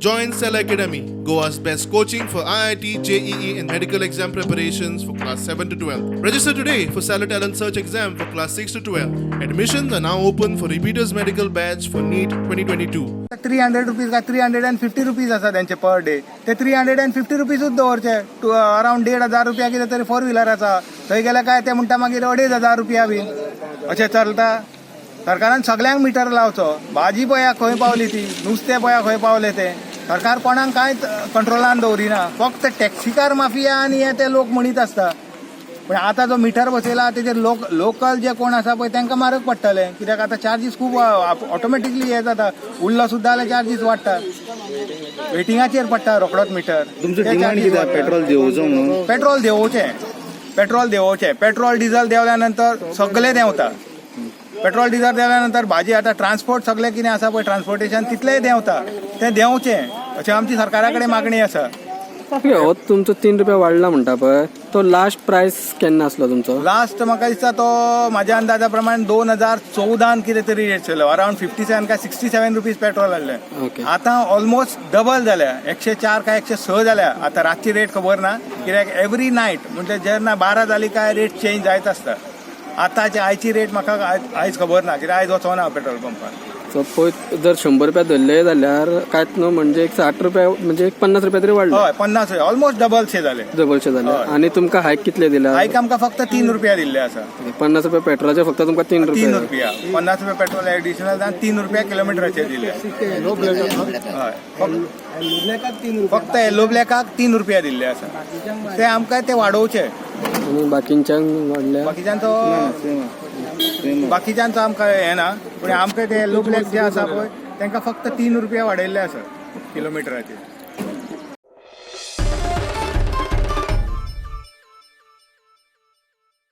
Join Cell Academy, Goa's best coaching for IIT, JEE, and medical exam preparations for class 7 to 12. Register today for Stellar Talent Search exam for class 6 to 12. Admissions are now open for repeaters medical batch for NEET 2022. ₹300 काय ₹350 आसा तेंचे per day. ते ₹350ूच दवरचे. Two around 1500 रुपया कितें तरी four wheeler आसा. थंय गेले काय ते म्हणटा मागीर 2500 रुपया बीन. अशें चलता? सरकारान सगल्यांक मिटर लावचो. भाजी पळया खंय पावली ती, नुस्तें पळया खंय पावलें तें. सरकार कोणाक कांयच कंट्रोलान दवरिना. फक्त टॅक्सीकार माफिया आनी हे ते लोक म्हणीत आसता. पण आतां जो मिटर बसयला तेजेर लोक, लोकल जे कोण आसा पळय, तांकां म्हारग पडटले, कित्याक आतां चार्जीस खूब ऑटोमॅटिकली हे जाता. उरलो सुद्दां जाल्यार चार्जीस वाडटा. वेटिंगाचेर पडटा रोकडोच मिटर. तुमचो ते डिमांड charges कितें? वाडटा. पेट्रोल देंवोवचो म्हणून? पेट्रोल देंवोवचें, पेट्रोल देंवोवचें. पेट्रोल डिझल देंवल्या नंतर सगळें देंवता. पेट्रोल डिझल देंवल्या नंतर भाजी, आतां ट्रान्सपोर्ट सगळें कितें आसा पळय, ट्रान्सपोर्टेशन तितलेंय देंवता. तें देंवचें अशें आमची सरकारा कडेन मागणी आसा. हो तुमचो 3 रुपया वाडला म्हणटा पळय, तो लास्ट प्रायस केन्ना आसलो तुमचो? लास्ट म्हाका दिसता तो म्हाज्या अंदाजा प्रमाणे 2014न कितें तरी रेट चल्लो. अरावंड 57 काय ₹67 पेट्रोल आहलें. आतां ऑलमोस्ट डबल जाल्या. 104 काय 106 जाल्या. आतां रातची रेट खबर ना, कित्याक एवरी नायट म्हणजे जेन्ना 12 जाली काय रेट चेंज जायत आसता. आतांची आयची रेट म्हाका आयज खबर ना, कित्याक आयज वचोना पेट्रोल पंपार. सो पळय, जर 100 रुपया धरले जाल्यार कांयच न्हू, म्हणजे एक 60 रुपया, म्हणजे एक 50 रुपया तरी वाडले. हय, 50, ऑलमोस्ट डबलशे जाले. डबलशे जाले. आनी तुमकां हायक कितले दिला? हायक आमकां फक्त 3 रुपया दिल्ले आसा. 50 रुपया पेट्रोलाचे फक्त तुमकां तीन तीन रुपया? रुपया. 50 रुपया पेट्रोल एडिशनल आनी 3 रुपया किलोमिटराचे दिले. हय, फक्त येल्लो ब्लॅकाक 3 रुपया दिल्ले आसा. ते आमकां ते वाडोवचे. आनी बाकींच्यांक वाडल्या? बाकीच्यांचो बाकीच्यांचो आमकां हें ना, पूण आमकां ते येल्लो ब्लॅक जे आसा पळय, तांकां फक्त 3 रुपया वाडयल्ले आसा किलोमिटराचे.